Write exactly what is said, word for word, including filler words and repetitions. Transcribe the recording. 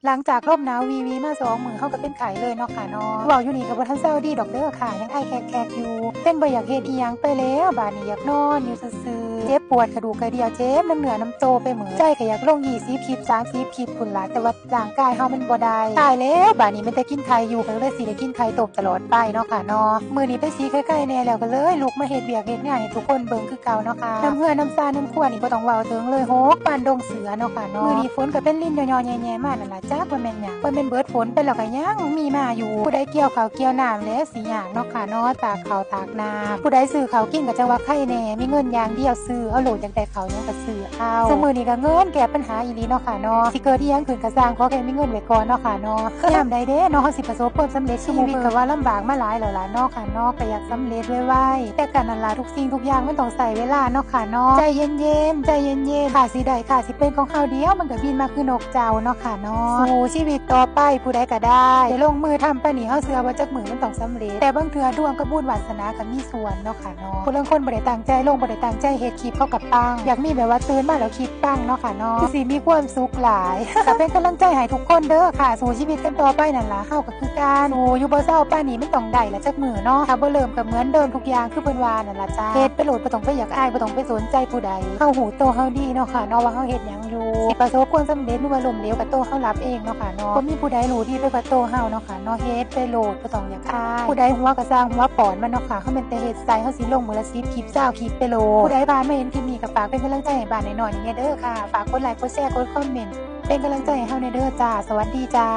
หลังจากลมหนาววีวีมาสองมื้อ เฮาก็เป็นไข้เลยเนาะค่ะเนาะ เว้าอยู่นี่ก็บ่ทันเซาดีดอกเด้อค่ะ ยังไอแคกๆอยู่ เป็นบ่อยากเฮ็ดอีหยังไปแล้ว บาดนี้อยากนอนอยู่ซื่อๆ เจ็บปวดกระดูกกระเดี่ยว เจ็บนำเนื้อนำโตไปหมด ใจก็อยากลงยี่สิบคลิป สามสิบคลิปพู้นล่ะ แต่ว่าร่างกายเฮามันบ่ได้ ตายแล้ว บาดนี้มีแต่กินไข่อยู่ ก็เลยสิได้กินไข่ต้มตลอดไปเนาะค่ะเนาะ มื้อนี้เป็นสีไข้ๆแน่แล้ว ก็เลยลุกมาเฮ็ดเวียกเฮ็ดงานให้ทุกคนเบิ่งคือเก่าเนาะค่ะ นำเฮือนนำซานนำครัวนี่บ่ต้องเว้าถึงเลย ฮกปานดงเสือเนาะค่ะเนาะ มื้อนี้ฝนก็เป็นรินย่อๆแย่ๆมานั่นล่ะ จักว่าแม่นหยัง ว่าแม่นเบิดฝนไปแล้วก็ยังมีมาอยู่ ผู้ใดเกี่ยวข้าวเกี่ยวน้ำแล้วสิยากเนาะค่ะเนาะ ตากข้าวตากน้ำ ผู้ใดซื้อข้าวกินก็จั่งว่าไคแน่ มีเงินอย่างเดียวซื้อเอาโลด อยากได้ข้าวหยังก็ซื้อเอา ซุมื้อนี้ก็เงินแก้ปัญหาอีหลีเนาะค่ะเนาะ สิเกิดอีหยังขึ้นก็ซ่าง ขอแค่มีเงินไว้ก่อนเนาะค่ะเนาะ ยามใดเด้เนาะ เฮาสิประสบความสำเร็จ ชีวิตก็ว่าลำบากมาหลายแล้วล่ะเนาะค่ะเนาะ ก็อยากสำเร็จไวๆ แต่ก็นั่นล่ะ ทุกสิ่งทุกอย่างมันต้องใช้เวลาเนาะค่ะเนาะ ใจเย็นๆ ใจเย็นๆ ค่าสิได้ค่าสิเป็นของเฮา เดี๋ยวมันก็บินมาคือนกเจ้าเนาะค่ะเนาะ สู้ชีวิตต่อไป ผู้ใดก็ได้ ได้ลงมือทำไปนี่ เฮาเชื่อว่าจักมื้อมันต้องสำเร็จ แต่บางเทื่อดวงกับบุญวาสนาก็มีส่วนเนาะค่ะเนาะ ผู้ลางคนบ่ได้ตั้งใจลง บ่ได้ตั้งใจเฮ็ดคลิป เขาก็ปัง อยากมีแบบว่าตื่นมาแล้วคลิปปังเนาะค่ะเนาะ คือสิมีความสุขหลาย ก็เป็นกำลังใจให้ทุกคนเด้อค่ะ สู้ชีวิตกันต่อไปนั่นล่ะ เฮาก็คือกัน สู้อยู่บ่เซา ปานนี้มันต้องได้ละจักมื้อเนาะ ถ้าบ่เริ่มก็เหมือนเดิมทุกอย่าง คือเพิ่นว่านั่นล่ะจ้า เฮ็ดไปโลด บ่ต้องไปอยากอาย บ่ต้องไปสนใจผู้ใด เฮาฮู้โตเฮาดีเนาะค่ะเนาะ ว่าเฮาเฮ็ดหยังอยู่ สิประสบความสำเร็จหรือว่าล้มเหลวก็โตเฮารับเองเนาะค่ะเนาะ บ่มีผู้ใดรู้ดีไปกว่าโตเฮาเนาะค่ะเนาะ เฮ็ดไปโลด บ่ต้องอยากอาย ผู้ใดหัวก็ซ่างหัวปอนมันเนาะค่ะ เฮาแม่นแต่เฮ็ดใส่ เฮาสิลงมื้อละสิบคลิป ซาวคลิปไปโลด ผู้ใดผ่านมาเห็นคลิปนี้ก็ฝากเป็นกำลังใจให้บ้านน้อยๆนี่แหน่เด้อค่ะ ฝากกดไลค์ กดแชร์ กดคอมเมนต์ เป็นกำลังใจให้เฮาแหน่เด้อจ้า สวัสดีจ้า